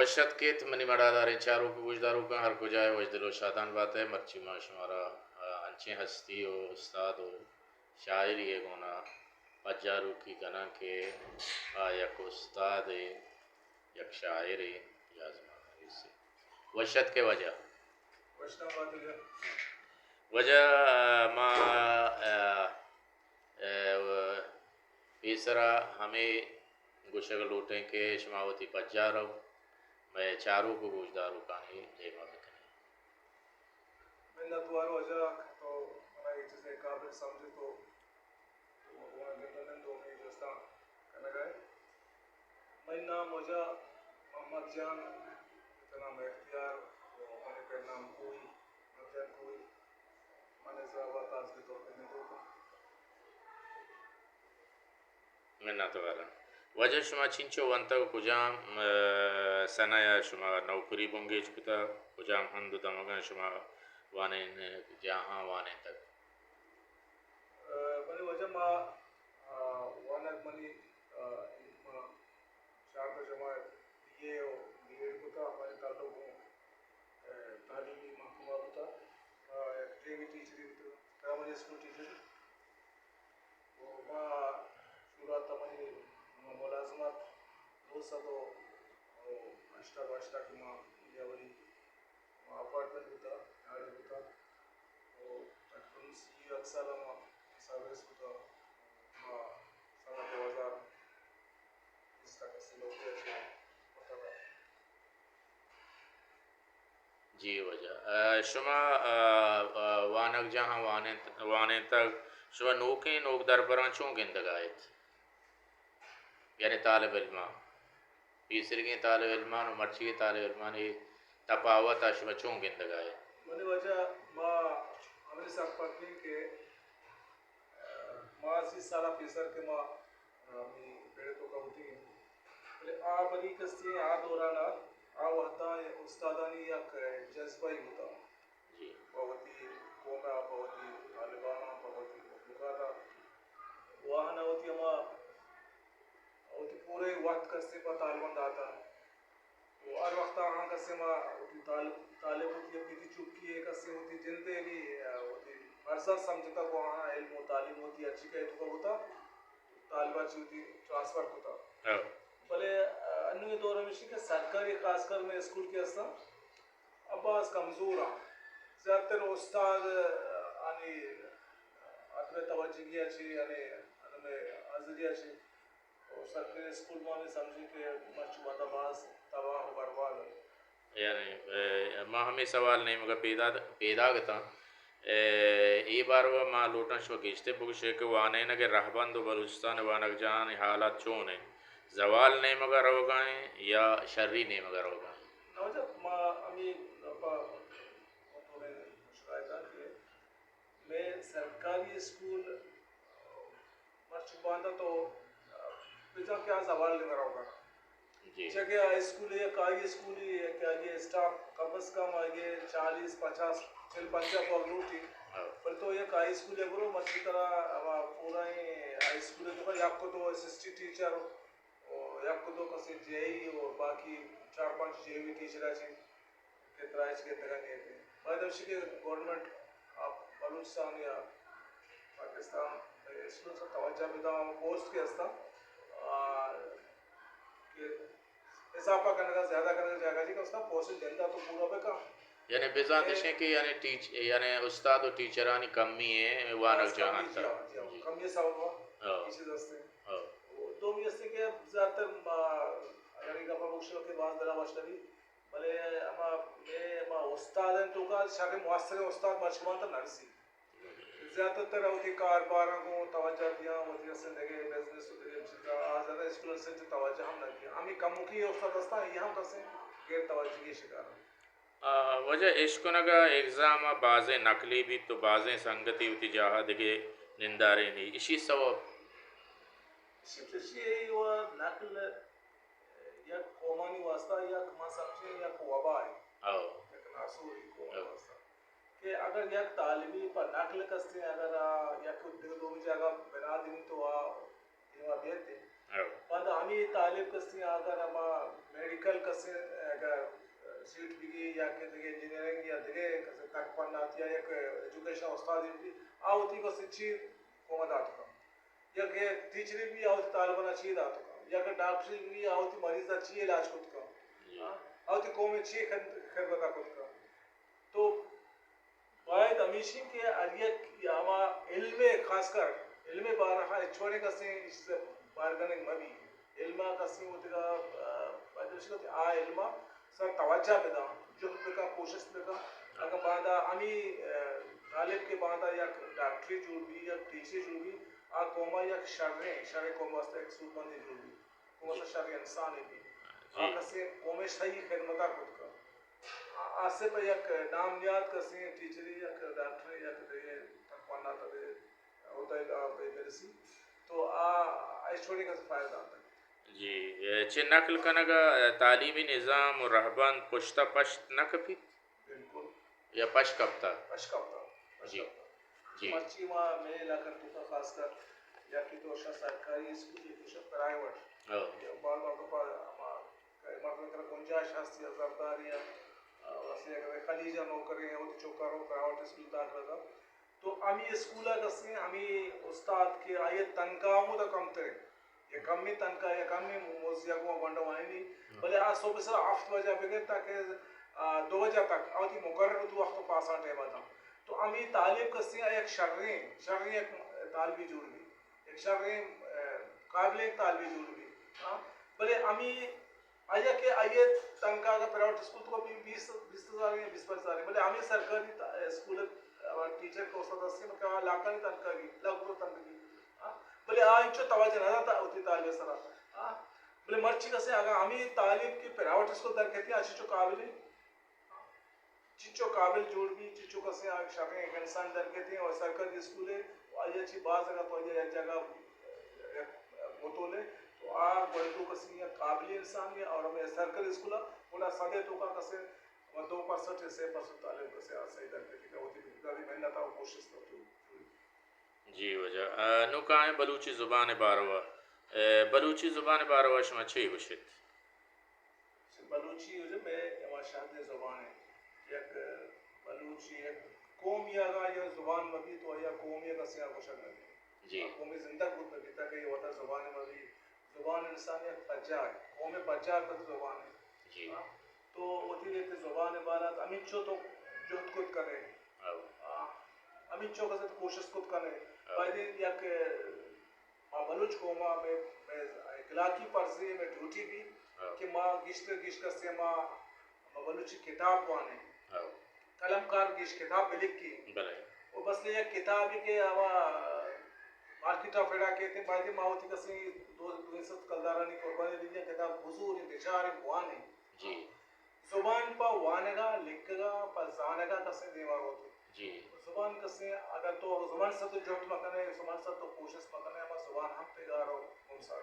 وش اتک ایت منی مڑاداریں چاروک ءُ گوشداروکاں، ہر کجا ءَ وشدل ءُ شادان بات ئے۔ مرچی ما شمارا، آ، انچیں ہستی ءُ استاد ءُ شاعرے ءِ گونا پجاروکی کناں کہ آ یک استادے، یک شاعرے یا زمانگیسے۔ وش اتک ئے واجہ۔ وش اتک واجہ۔ واجہ، ما، آ، آ، پیسرا ہمے گوشگ لوٹیں کہ شما وتی پجار ءُ مئے چاروک ءُ گوشداروکانی دیما بکن ئے۔ منت وار واجہ کہ تو منا اے چیزے قابل سمجھ ئے، تو تو گونا گند نند ءُ منی درستاں کنگ ءَ ئے۔ منی نام واجہ محمد جان، پت ءِ نام اختیار ءُ منی پت ءِ نام کوئی، محمد جان کوئی۔ من اسلام آباد تازگی طور پہ نندوک آں۔ منت واراں۔ واجہ شما چنچو ونتگ ءُ کجام، آ، سنہ ءَ شما نوکری بنگیج کتگ؟ کجام ہند ءُ دمگاں شما وانین جاہاں وانینتگ؟ آ، بلے واجہ ما، آ، وانگ منی، آ، ما چاردہ جماعت بی اے ءُ بی ایڈ کتا، منی تعلق گوں، آ، تعلیمی محکمہ بوتا، آ، یک ٹیمی ٹیچری بوتا، پرائمری اسکول ٹیچر۔ ءُ ما شروعات ءَ منی ملازمت دو سد ءُ ہشتاد ءُ ہشت ءَ کہ ما اولی ما اپارٹمنٹ بوتا، یارڈ بوتا، ءُ تقریباً سی ءُ یک سال ما سروس بوتا، ما سال دوہزار بیست ءَ کسی نوکری ءَ چہ کتگ۔ جی واجہ۔ آ، شما، آ، آ، وانگجاہاں وانینت-، وانینتگ، شما نوکیں نوکدربراں چون گندگ ءَ ات؟ یعنی طالب علماں، پیسریگیں طالب علماں ءُ مرچیگیں طالب علمانی تپاوت ءَ شما چون گندگ ءَ ات؟ منی واجہ ما ہمے سرپد ایں کہ ما سی سال ءَ پیسر کہ ما، آ، ہمے بیڑ ءِ توکا بوتگیں، بلے آ بری کسے آ دوران ءَ آ وہداں استادانی یک جذبہ ئے بوتا۔ جی۔ پہ وتی قوم ءَ، پہ وتی طالباناں، پہ وتی مخلوقات ءَ، واہن ءَ وتی ہما وتی پورے وقت کسے پہ طالبان داتا۔ ءُ ہر وقت آہاں کسے ما وتی طالب، طالب وتی یک پتی چکی ءَ کسے وتی جند ءِ یعنی، آ، وتی فرزند سمجھتا کہ آہاں علم ءُ تعلیم وتی ہرچی کہ توکا بوتا، طالبان چہ وتی ٹرانسفر کتا۔ ہاں۔ بلے، آ، انوگیں دور ہمیشی کہ سرکاری خاص کر مئے اسکول کہ ہستاں، آ باز کمزور آں۔ زیادتر استاد، آ، آنی عدم توجہی ءَ چہ، یعنی عدم حاضری ءَ چہ، ءُ سرکاری اسکول ما ہمے سمجھیں کہ مرچی وھد ءَ باز تباہ ءُ برباد انت۔ یعنی، اے، ما ہمے سوال نیمگ ءَ پیدا، پیداگ اتاں۔ اے، اے بارو ءَ ما لوٹاں شما گیشتر بگوش ئے کہ وانینگ ءِ رہبند ءُ بلوچستان ءِ وانگجاہانی حالات چون انت؟ زوال نیمگ ءَ روگ ءَ انت یا شری نیمگ ءَ روگ ءَ انت؟ نوجہ ما ہمے گپ ءَ تو نے مشورہ دات کہ مئے سرکاری اسکول مرچی باندا تو بزاں کہ آ زوال نیمگ ءَ روگ ءَ۔ جی۔ چہ کہ ہائی اسکول، یک ہائی اسکولے کہ آئی ءِ اسٹاف کم از کم آئی ءِ چالیس، پچاس، چل، پنجاہ تو لوٹی۔ ہاں۔ بلے تو یک ہائی اسکولے برو، مرچی ترا ہما پورائیں ہائی اسکول ءِ توکا یک دو اسسٹنٹ ٹیچر، ءُ یک دو کسے جے ای ءُ باقی چار پنچ جے وی ٹیچر ءَ چہ کہ ترا ہچ گندگ ءَ نیت۔ باید ہمشی کہ گورنمنٹ آف بلوچستان یا پاکستان اسٹوڈنٹس ءَ توجہ بداں، ہم پوسٹ کہ ہستاں، آ، کہ اضافہ کنگ ءَ، زیادہ کنگ ءَ جاگہ جی کہ استاد پوسٹ جندا تو پورا بکن۔ یعنی بزاں اے، دشیں کہ یعنی ٹیچ-، یعنی استاد ءُ ٹیچرانی کمی ءَ وانگ استاد جاہاں جی، تر۔ جی، جی، جی۔ کمی ءِ سبب ءَ ہاں۔ اے چیز ہستیں۔ ہاں۔ دومی ہستیں کہ زیادہ تر ما، اگر اے گپ ءَ بگوشاں کہ باز دل ءَ وش نبی، بلے ہما، مئے ہما استاد انت توکا شریں مؤثریں استاد مرچی ما تر نرسی۔ زیادہ تر وتی کارباراں گوں توجہ دیاں، وتی ہستیں دگہ بزنس ءُ دگہ چیزاں، آ زیادہ اسٹوڈنٹس ءَ توجہ ہم نہ دیاں۔ ہمے کموکی استاد ہستاں، اے ہم کسیں غیر توجہی ءِ شکار انت۔ آ، واجہ اشکنگ ءَ ایگزام ءَ بازیں نقلی بیت ءُ بازیں سنگتے وتی جاہ ءَ دگہ نندارینی، اشی سوب؟ اشی چشی ءَ و نقل یک قومانی واسطہ یک، ما سمجھیں، یک وبائے، او۔ یک ناسوری قوم او۔ واسطہ۔ کہ اگر یک طالبی پہ نقل کستیں، اگر آ یک دگہ دومی جاگہ بنا دینی تو آ دیما بیت۔ او۔ پدا ہمے طالب کستیں، اگر ہما میڈیکل کستیں، سیٹ بگی یا کہ دگہ انجینئرنگ یا دگہ کسے تک پناتی یا یک ایجوکیشن استادے بی، آ وتی کسے چی قوم دات کن، یا کہ ٹیچرے بی، آ وتی طالبان چی دات کن، یا کہ ڈاکٹرے بی، آ وتی مریض چی علاج کت کن، آ وتی قوم چی خد-، خدمت کت کن۔ تو باید ہمیشی کہ ہر یک یا ہما علم، خاص کر علم بارہ ہچ وڑیں کسیں اس بارگنگ مبی۔ علم کسیں وتگا، آ، باید ہمیشی کہ آ علم سر توجہ بداں، جہد بکاں، کوشست بکاں۔ اگاں باندا ہمی، آ، طالب کہ باندا یک ڈاکٹرے جوڑ بی، یک ٹیچرے جوڑ بی، آ قوما یک شریں، شریں قوم واسطہ یک سودمندے جوڑ بی۔ قوم واسطہ شریں انسانے بی۔ آ کسیں قوم صحیح خدمتا کت کن۔ آ، آ صرف یک نام نیاد کسیں ٹیچرے، یک ڈاکٹرے، یک دگہ تک پناتا بے، عہدہ آ بے برسی، تو آ، آ ہچ وڑیں کسے فائدہ دات۔ جی، اے، چہ نقل کنگا، اے، تعلیمی نظام و رہبند پشتا پشت نہ کپیت؟ بالکل۔ یا پش کپتا؟ پش کپتا، پش جی۔ کپتا۔ جی۔ مرچی ما مئے علاقہ توکا خاص کر یا کہ تو شا سرکاری اسکول یا تو شا پرائیویٹ۔ ہاں۔ یا بعض موقع پر ہما کہ مردم کرا گنجائش ہست یا زرداری یا، آ، واسطے اگر خلیج نوکریں، وتی چوکا رو پرائیویٹ اسکول داخلہ دا۔ تو ہمی اسکولا کسیں ہمی استاد کہ آئی تنخواہ ہم دا کمتریں، یا کمی تنخواہ یا کمی مزدیا گوں گونڈو آئینی، بلے آ صبح سرا ہفت بجہ بگر تا کہ، آ، دو بجہ تک آ وتی مقرر وتی وقت پاسا ٹائما دا۔ تو ہمی طالب کسیں آ یک شریں، شریں یک طالبی جوڑ بی۔ یک شریں، آ، قابلیں طالبی جوڑ بی۔ ہاں؟ بلے ہمی آئی ء کہ آئی ء تنخواہ اگاں پرائیویٹ اسکول تو بی بیست، بیست ہزار یا بیست پنچ ہزار، بلے ہمے سرکاری تا-، اسکول ء ٹیچر کہ استاد ہستی، مطلب، آ لاکھانی تنخواہ گی، لاکھ روپے تنخواہ گی۔ ہاں؟ بلے آ انچو توجہ نہ داتا وتی طالب سرا۔ ہاں؟ بلے مرچی کسے اگاں ہمے طالب کہ پرائیویٹ اسکول در کتی، آ چنچو قابل، چنچو قابل جوڑ بی، چنچو کسے آ شریں یک انسان در کتی، اور سرکاری اسکول ہے، آئی ء چی باز اگاں تو آئی ء یک جگہ متولے، تو آ گونڈو کسے یک قابل انسان ہے، اور ہمیں سرکاری اسکول ء گڑا صد ء توکا کسے و دو پرسنٹ یا سے پرسنٹ طالب کسے آ صحیح در کتی، وتی زیادہ محنت ء کوشست ء تو۔ جی واجہ، آ، نوں کائیں بلوچی زبان ء باروا، آ، بلوچی زبان ء باروا شما چے گوشت؟ بلوچی جو مئے ہما شہدیں زبان ہے، یک بلوچی یک قومی اگاں یا زبان مبی تو یا قومی اگاں سیاہ گوشگ نہ بی۔ جی۔ قومی زندگ بوت نہ بیتا کہ یہ وتا زبان مبی۔ زبان انسان یک پجار، قوم پجار پر زبان ہے۔ جی۔ ہاں؟ تو وتی یک زبان بارات ہمینچو تو جہد کت کنے۔ ہاں۔ ہاں۔ ہمینچو کسے تو کوشش کت کنے۔ ہاں۔ بایدیں یک ما بلوچ قوم ء مئے، مئے اخلاقی فرض ہے، مئے ڈیوٹی بی ہاں۔ کہ ما گیشتر گیش کسے ما، ما بلوچی کتاب وانیں۔ ہاں۔ قلم کار گیش کتاب بلکی۔ بلے۔ و بس یک کتابی کہ ہما مارکیٹ ء پڑا کیتے، باید ما وتی کسے دو، دو سد کلدارانی قربانی بدیاں، کتاب بزوریں، بچاریں، بوانیں۔ جی۔ زبان پہ وانگا، لکھگا، پہ زانگا کسے دیما روت۔ جی۔ زبان کسے، اگر تو زبان سر تو جہد مکنے، زبان سر تو کوشش مکنے، ہما زبان ہم پگار و گمسار۔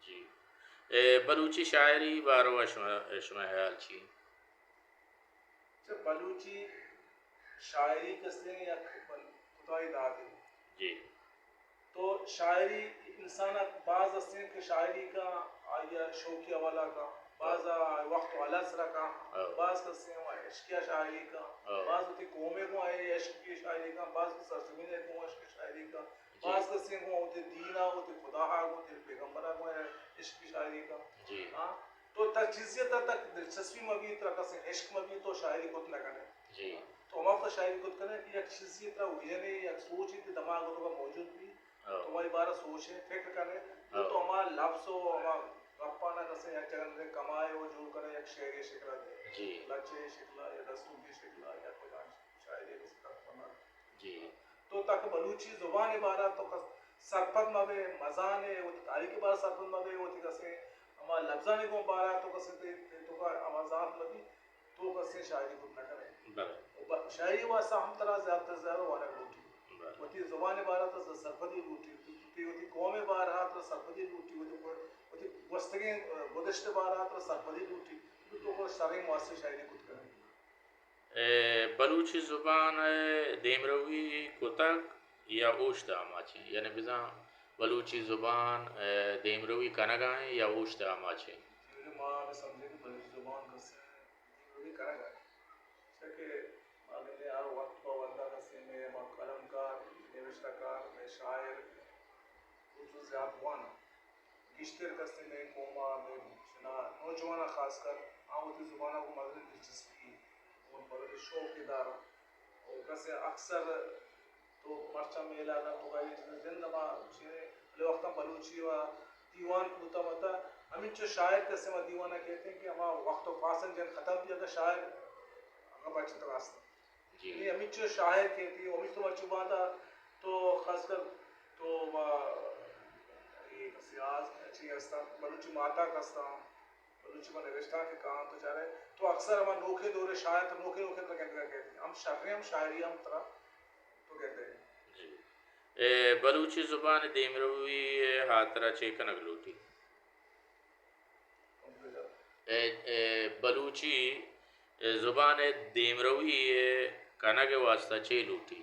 جی۔ اے، بلوچی شاعری باروا شما، شما خیال چی؟ چہ بلوچی شاعری کسے یک بن-، خدائی دادے۔ جی۔ تو شاعری انسان ء باز ہستیں کہ شاعری کا آئی ء شوقی حوالہ کا، باز ء وقت و حالت سرا کا، ہاں۔ باز کسے ہم عشقی ء شاعری کا، ہاں۔ باز وتی قومے گوں آئی عشق کی شاعری کا، باز سرزمین ء گوں عشق کی شاعری کا، جی۔ باز کسے گوں وتی دین ء وتی خدا ء گوں وتی پیغمبر ء گوں عشق کی شاعری کا۔ جی۔ ہاں۔ تو تک چیزے تا تک دلچسپی مبی، ترا کسے عشق مبی تو شاعری کت نہ کنے۔ جی۔ تو ہما وخت شاعری کت کنے کہ یک چیزے ترا ویژن ہے، یک سوچے تے دماغ تو موجود بی۔ ہاں۔ تو وہی بارہ سوچے، فکر کنے، ہاں۔ تو ہما لفظ و ہما گپانا کسے یک جگہ کمائے و جوڑ کنے یک شعری شکل دے۔ جی۔ لچے شکل یا دستوری شکل یا کجا شاعری کسے تک بنا۔ جی۔ تو تاکہ بلوچی زبان ء بارہ تو کس سرپد مہ بے، مزان ء وتی تاریخ ء بارہ سرپد مہ بے، وتی کسے ہما لبزانی گوں بارہ تو کسے تے، تے تو کا ہما زانت مہ بی، تو کسے شاعری کت نہ کنے۔ بلے۔ و ب-، شاعری واسطہ ہم ترا زیادہ تر زیادہ وانگ لوٹی۔ بلے۔ وتی زبان ء بارہ تو ز-، سرپدی لوٹی۔ تو، تو تی وتی قوم ء بارہ تو سرپدی لوٹی، وتی گو-، وتی گوستگیں، ا، گدشت ء بارہ تو سرپدی لوٹی۔ تو، تو کو شریں مؤثر شاعری کت کنے۔ اے، بلوچی زبان ء دیمروی کتگ یا اوشت ء آماچ انت؟ یعنی بزاں بلوچی زبان ء دیمروی کنگ ء انت یا اوشت ء آماچ انت؟ ما بہ سمجھیں کہ بلوچی زبان کسے دیمروی کنگ ءَ، چیا کہ ما گندیں ہر وقت پہ وھد ءَ کسے مئے ما قلمکار، نبشتہ کار، مئے شاعر، اردو زیات وان، گیشتر کسے مئے قوم ءَ، مئے چنا نوجوان ءَ خاص کر آ وتی زبان ءَ گوں مزنیں دلچسپی، گوں بلوچی شوق ءَ دار، اور کسے اکثر تو مرچاں مئے علاقہ تو گائی جند ما چیرے، بلے وقتا بلوچی و دیوان کوتا متا، ہمینچو شاعر کسے ما دیوانا کہتے ہیں کہ ہما وقت و فاصل جن ختم بھی اگر شاعر ہمیں بچت راست۔ جی۔ یعنی ہمینچو شاعر کہتے ہیں، ہمینچو مرچو باتا تو خاص کر تو ما یہ سیاز چی ہستا، بلوچی ماتا کستا، بلوچی ما نوشتہ کہ کہاں تو چارے، تو اکثر ہما نوکے دورے شاعر تو نوکے نوکے تو گندگا کہتے ہیں۔ ہم شریں ہم شاعری ہم ترا تو گندے۔ جی۔ اے بلوچی زبان دیمروی ہاترا چے کنگ لوٹی؟ اے، اے بلوچی زبان دیمروی کنگ واسطہ چے لوٹی؟